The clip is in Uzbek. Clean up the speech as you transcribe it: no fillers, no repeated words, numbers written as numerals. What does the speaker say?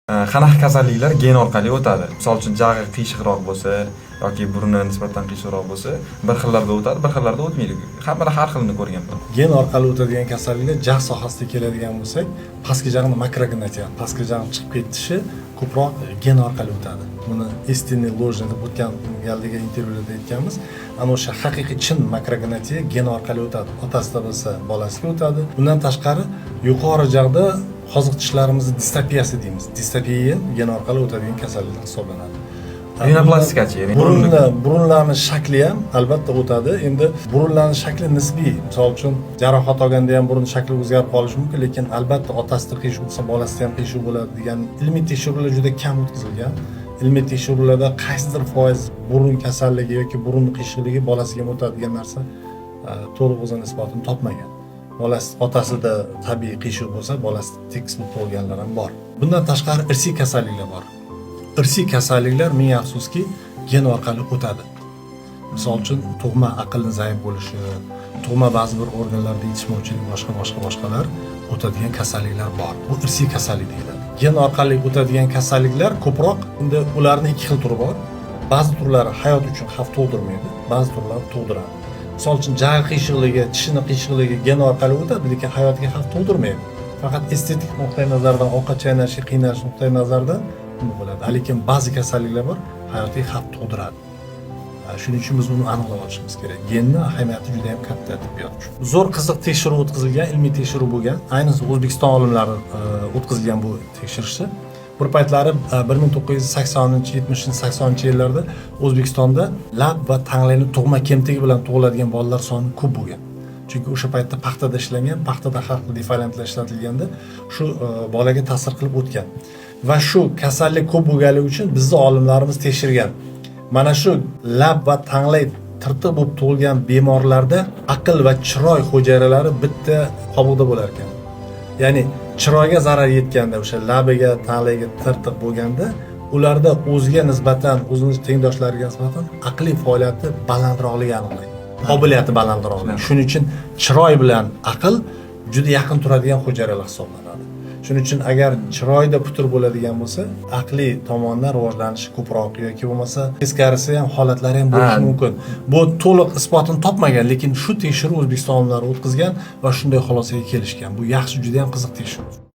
Qanaqa kasalliklar gen orqali o'tadi? Misol uchun, jag'i qiyshiqroq bo'lsa yoki burni nisbatan qiyshiqroq bo'lsa, bir xillarda o'tadi, bir xillarda o'tmaydi. Hammada har xilini ko'rganman. Gen orqali o'tadigan kasalliklar, jag' sohasida keladigan bo'lsak, pastki jag'ni макрогнатия, pastki jag'ni chiqib ketishi ko'proq gen orqali o'tadi. Buni истинный, ложный deb o'tgan galdagi intervyularda aytganmiz. Ana o'sha haqiqiy, chin макрогнатия gen orqali o'tadi. Otasida bo'lsa, bolasiga o'tadi. Bundan tashqari, yuqori jag'da qoziq tishlarimizni distopiyasi deymiz. Distopiya ham gen orqali o'tadigan kasalliklar hisoblanadi. Rinoplastikachi, ya'ni Burunlarni shakli ham albatta o'tadi. Endi burunlarni shakli nisbiy. Misol uchun, jarohat olganda ham burun shakli o'zgarib qolishi mumkin, lekin albatta otasida qiyshuv bo'lsa, bolasida ham qiyshuv bo'ladi degan ilmiy tekshiruvlar juda kam o'tkazilgan. Ilmiy tekshiruvlarda qaysidir foiz burun kasalligi yoki burun qiyshiqligi bolasiga ham o'tadi degan narsa to'liq o'zini isbotini topmagan. Bolasi, otasida tabiiy qiyshuv bo'lsa, bolasi tekis bo'lib tug'ilganlar ham bor. Bundan tashqari, irsiy kasalliklar bor. Irsiy kasalliklar, ming afsuski, gen orqali o'tadi. Misol uchun, tug'ma aqlni zaif bo'lishi, tug'ma ba'zi bir organlarda yetishmovchilik, boshqa, boshqa, boshqalar o'tadigan kasalliklar bor. Bu irsiy kasallik deyiladi. Gen orqali o'tadigan kasalliklar ko'proq, endi ularni ikki xil turi bor. Ba'zi turlari hayot uchun xavf tug'dirmaydi, ba'zi turlari tug'diradi. Misol uchun, jag' qiyshiqligi, tishini qiyshiqligi gen orqali o'tadi, lekin hayotga xavf tug'dirmaydi. Faqat estetik nuqtai nazardan, ovqat chaynashga qiynalish nuqtai nazaridan nima bo'ladi. Lekin ba'zi kasalliklar bor, hayotiy xavf tug'diradi. Shuning uchun biz uni aniqlab olishimiz kerak. Genni ahamiyati juda ham katta tibbiyot uchun. Zo'r, qiziq tekshiruv o'tkazilgan, ilmiy tekshiruv bo'lgan. Ayniqsa O'zbekiston olimlari o'tkazilgan bu tekshirishni. Bir paytlari 1980, 70, 80-yillarda O'zbekistonda lab va tanglayni tug'ma kemtigi bilan tug'iladigan bolalar soni ko'p bo'lgan. Chunki o'sha paytda paxtada ishlangan, paxtada har xil defoliyantlar ishlatilganda shu bolaga ta'sir qilib o'tgan. Va shu kasallik ko'p bo'lganligi uchun bizni olimlarimiz tekshirgan. Mana shu lab va tanglay tirtiq bo'lib tug'ilgan bemorlarda aql va chiroy hujayralari bitta qobiqda bo'lar ekan. Ya'ni chiroyga zarar yetganda, o'sha labiga, tanglayiga tirtiq bo'lganda, ularda o'ziga nisbatan, o'zini tengdoshlariga nisbatan aqliy faoliyati balandroqligi aniqlangan. Qobiliyati balandroqligi. Shuning uchun chiroy bilan aql juda yaqin turadigan hujayralar hisoblanadi. Shuning uchun agar chiroyda putur bo'ladigan bo'lsa, aqliy tomondan rivojlanishi ko'proq yoki bo'lmasa teskarisi ham holatlari ham bo'lishi mumkin. Bu to'liq isbotini topmagan, lekin shu tekshiruv O'zbekiston olimlari o'tkazgan va shunday xulosaga kelishgan. Bu yaxshi, juda ham qiziq tekshiruv.